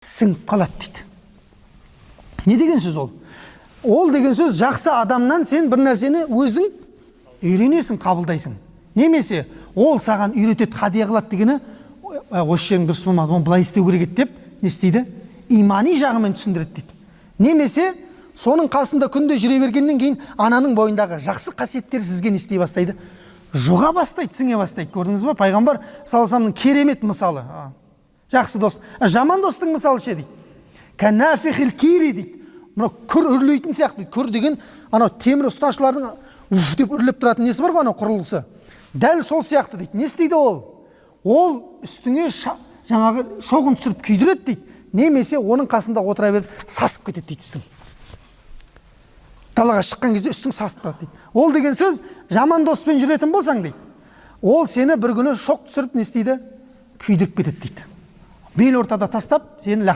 Сіңіп қалады дейді. Не деген сөз ол? Ол деген сөз, жақсы адамнан сен бір нәрсені өзің үйренесің, қабылдайсың, немесе ол саған үйретеді, хадия қылады дегені, «Осы жерің дұрыс болмады, оны былай істеу керек еді» деп не істейді, имани жағымен түсіндіреді дейді. Немесе соның қасында күнде жүре бергеннен кейін ананың бойындағы жақсы қасиеттер сізге не істей бастайды? Жұға бастайды, сіңе бастайды. Көрдіңіз ба, пайғамбар саллаллаху алейхи керемет мысалы. Жақсы дос. Жаман достың мысалы ше дейді? Кәнафихил кири дейді, мынау күр үрлейтін сияқты дейді. Күр деген анау темір ұсташылардың уф деп үрлеп тұратын несі бар ғой, анау құрылғысы, дәл сол сияқты дейді. Не істейді ол? Ол үстіңе жаңағы шоғын түсіріп күйдіреді дейді, немесе оның қасында отыра беріп сасып кетеді дейді. Үстің далаға шыққан кезде үстің сасып тұрады дейді. Ол деген сөз, жаман доспен жүретін болсаң дейді, ол сені бір күні шоқ түсіріп не істейді? Күйдіріп кетеді дейді, бел ортада тастап сені.